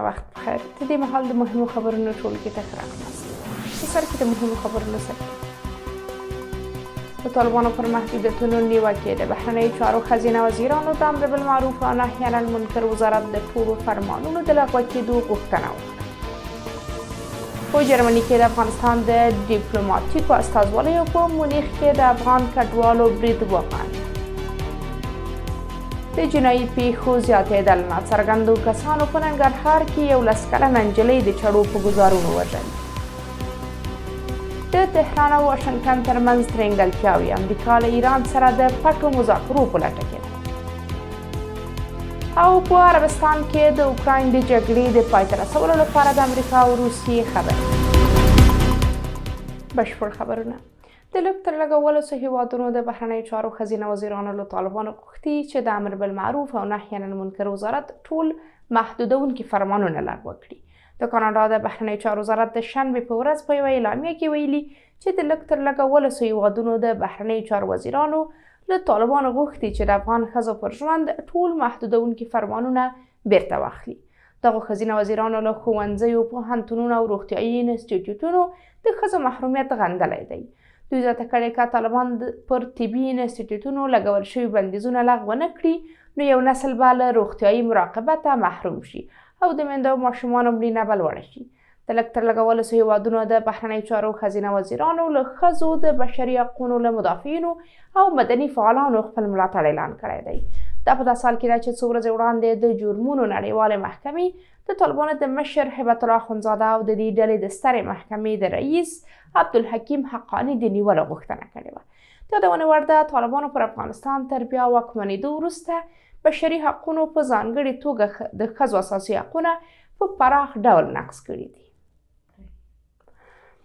وخت په خیر. د دې مهال د مهمو خبرونو ټولګي ته ښه راغلاست. په سر کې د مهمو خبرونو سر د طالبانو پر محدودیتونو نیوکې، د بهرنیو چارو ښځینه وزیرانو د امر بالمعروف او نهی عن المنکر وزارت د ټولو فرمانونو د لغوه کېدو غوښتنه وکړه. په جرمني کې د افغانستان د ډیپلوماټیکو استازولیو په مونیخ کې د افغان کډوالو برید وغاند. د جنایي پیښو زیاتېدل، ناڅرګندو کسانو په ننګرهار کې یو لس کلنه نجلۍ د چړو په ګزارونو وژلې. د تهران او واشنګټن ترمنځ ترنګلتیاوې، امریکا له ایران سره د پټو مذاکرو په لټه کې ده. او په عربستان کې د اوکراین د جګړې د پای ته رسولو لپاره د امریکا او روسیې خبرې. بشپړ خبرونه. د لږ تر لږه 10 هیوادونو د بهرنیو چارو ښځینه وزیرانو له طالبانو غوښتي چې د امر بالمعروف او نهی عن المنکر وزارت ټول محدودونکي فرمانونه لغوه کړي. د کاناډا د بهرنیو چارو وزارت د شنبې په ورځ په یوه اعلامیه کې ویلي چې د لږ تر لږه 10 هیوادونو د بهرنیو چارو وزیرانو له طالبانو غوښتي چې د افغان ښځو پر ژوند ټول محدودونکي فرمانونه بیرته واخلي. دغو ښځینه وزیرانو له ښوونځیو، پوهنتونونو او روغتیايي انسټیټیوټونو د ښځو محرومیت غندلی دی. دوی زیاته کړې، که طالبان پر طبي انسټیټیوټونو لګول شوي بندیزونه لغوه نه کړي، نو یو نسل به له روغتیايي مراقبته محروم شي او د میندو او ماشومانو مړینه به لوړه شي. د لږ تر لږه 10 هېوادونو د بهرنیو چارو ښځینه وزیرانو له ښځو، د بشري حقونو له مدافعینو او مدني فعالانو خپل ملاتړ اعلان کړی دی. دا په داسې حال کې ده چې څو ورځې وړاندې د جرمونو نړیوالې محکمې د طالبانو د مشر هبت الله اخندزاده او د دې ډلې د سترې محکمې د رئیس عبدالحکیم حقاني د نیولو غوښتنه کړې وه. د یادونې وړ ده، طالبانو پر افغانستان تر بیا واکمنېدو وروسته بشري حقونو په ځانګړې توګه د ښځو اساسي حقونه په پراخ ډول نقض کړي دي.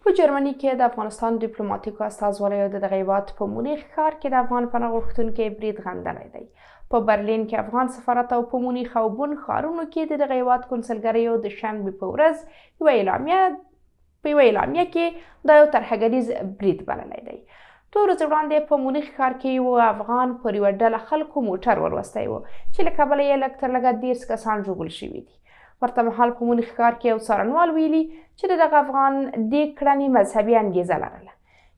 په جرمني کې د افغانستان ډیپلوماټیکو استازولیو د دغه هېواد په مونیخ ښار کې د افغان پناه غوښتونکي برید غندلی دی. په برلین کې افغان سفارت او په مونیخ او بون ښارونو کې د دغه هېواد کونسلګریو د شنبې په ورځ یوه اعلامیه په یوه اعلامیه کې دا یو ترهګریز برید بللی دی. دوه ورځې وړاندې په مونیخ ښار کې یو افغان پر یوه ډله خلکو موټر وروستی و چې له کبله یې لږ تر لږه 30 کسان ژوبل شوي دي. ورته مهال په مونیخ ښار کې یو څارنوال ویلي چې د دغه افغان دې کړنې مذهبي انګیزه لرله.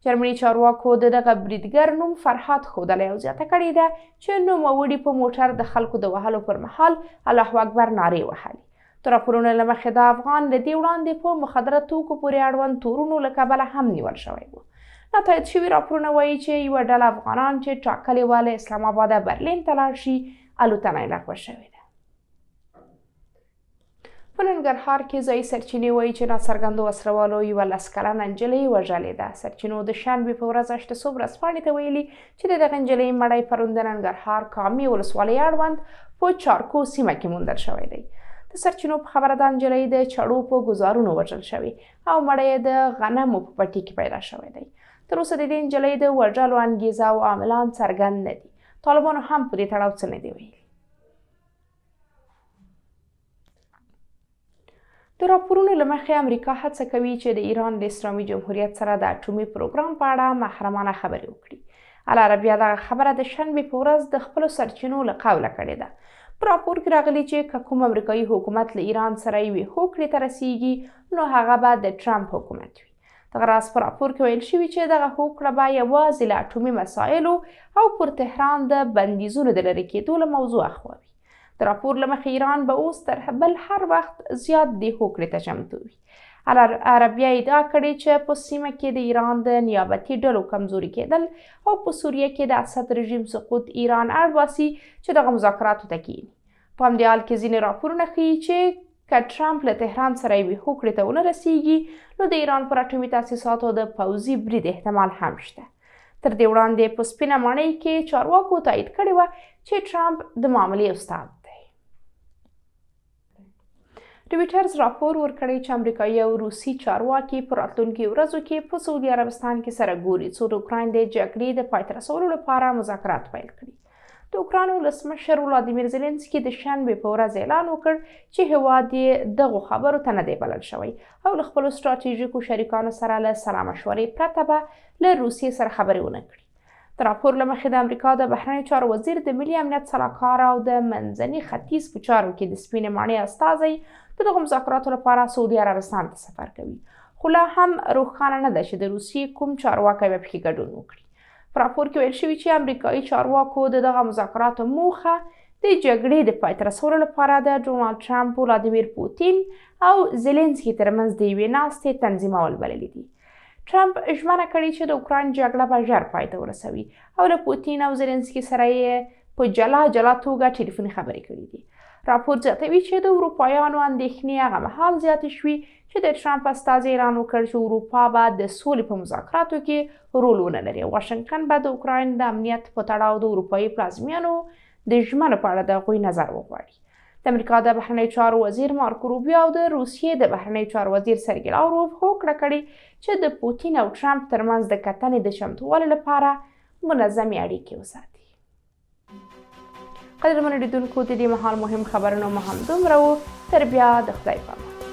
جرمني چارواکو د دغه بریدګر نوم فرهاد ښودلی او زیاته کړې ده چې نوموړي په موټر د خلکو د وهلو پر مهال الله اکبر نارې وهلې. د راپورونو له مخې دا افغان له دې وړاندې په مخدره توکو پورې اړوند تورونو له کبله هم نیول شوی و. ناتایید شوي راپورونه وایي چې یوه ډله افغانان چې ټاکلې وه له اسلام آباده برلین ته لاړ شي، الوتنه یې لغوه شوې ده. په ننګرهار کې ځایي سرچینې وایي چې ناڅرګندو وسلوالو یوه لس کلنه نجلۍ وژلې ده. سرچینو د شنبې په ورځ هشت صبح ورځپاڼې ته ویلي چې د دغې نجلۍ مړی پرون د ننګرهار کامې ولسوالۍ اړوند په چارکو سیمه کې موندل شوی دی. د سرچینو په خبره دا نجلۍ د چړو په ګزارونو وژل شوې او مړی یې د غنمو په پټي کې پیدا شوی دی. تر اوسه د دې نجلۍ د وژلو انګیزه او عاملان څرګند نه دي. طالبانو هم په دې تړاو څه نه دي ویلي. د راپورونو له مخې امریکا هڅه کوي چې د ایران له اسلامي جمهوریت سره د اټومي پروګرام په اړه محرمانه خبرې وکړي. العربیه دغه خبره د شنبې په ورځ د خپلو سرچینو له قوله کړې ده. په راپور کې راغلي چې که کوم امریکایي حکومت له ایران سره یوې هوکړې ته رسیږي، نو هغه به د ټرمپ حکومت وي. دغه راز په راپور کې ویل شوي چې دغه هوکړه به یوازې له اټومي مسایلو او پر تهران د بندیزونو د لرې کېدو له موضوع اخوا وي. د راپور له مخې ایران به اوس تر بل هر وخت زیات دې هوکړې ته چمتو وي. عربیه ادعا کړې چې په سیمه کې د ایران د نیابتي ډلو کمزوري کېدل او په سوریه کې د اسد رژیم سقوط ایران اړ باسي چې دغه مذاکراتو ته کیني. په همدې حال کې ځینې راپورونه ښيي چې که ټرمپ له تهران سره یوې هوکړې ته ونه رسیږي، نو د ایران پر اټومي تاسیساتو د پوځي برید احتمال هم شته. تر دې وړاندې په سپینه ماڼۍ کې چارواکو تایید کړې وه چې ټرمپ د معاملې استاد دی. رویټرز راپور ورکړی چې امریکایي او روسي چارواکي په راتلونکي ورځو کې په سعودي عربستان کې سره ګوري څو د اوکراین د جګړې د پای ته رسولو لپاره مذاکرات پیل کړي. د اوکراین ولسمشر ولادیمیر زیلنسکي د شنبې په ورځ اعلان وکړ چې هیواد یې دغو خبرو ته نه دی بلل شوی او له خپلو ستراتیژیکو شریکانو سره له سلا مشورې پرته به له روسیې سره خبرې ونه کړي. د راپور له مخې د امریکا د بهرنیو چارو وزیر، د ملي امنیت سلاکار او د منځني ختیځ په چارو کې د سپینې ماڼۍ استازی د دغو مذاکراتو لپاره سعودي عربستان ته سفر کوي، خو لا هم روښانه نه ده چې د روسیې کوم چارواکی به پکې ګډون وکړي. په راپور کې ویل شوي چې امریکایي چارواکو د دغه مذاکراتو موخه د جګړې د پای ته رسولو لپاره د ډونالډ ټرمپ، ولادیمیر پوتین او زیلینسکي ترمنځ د یوې ناستې تنظیمول بللي دي. ټرمپ ژمنه کړې چې د اوکراین جګړه به ژر پای ته ورسوي او له پوتین او زیلینسکي سره یې په جلا جلا توګه ټلیفوني خبرې کړې دي. راپور زیاتوي چې د اروپایانو اندېښنې هغه مهال زیاتې شوې چې د ټرمپ استازي اعلان وکړ چې اروپا به د سولې په مذاکراتو کې رول ونه لري او واشنګټن به د اوکراین د امنیت په تړاو د اروپایي پلازمینو د ژمنو په اړه د هغوی نظر وغواړي. د امریکا د بهرنیو چارو وزیر مارکو روبیو او د روسیې د بهرنیو چارو وزیر سرګي لاوروف هوکړه کړې چې د پوتین او ټرمپ ترمنځ د کتنې د چمتووالي لپاره منظمې اړیکې وساتي. قدرمنو لیدونکو، د دې مهال مهم خبرونه مو همدومره وو. تر بیا د خدای په امان.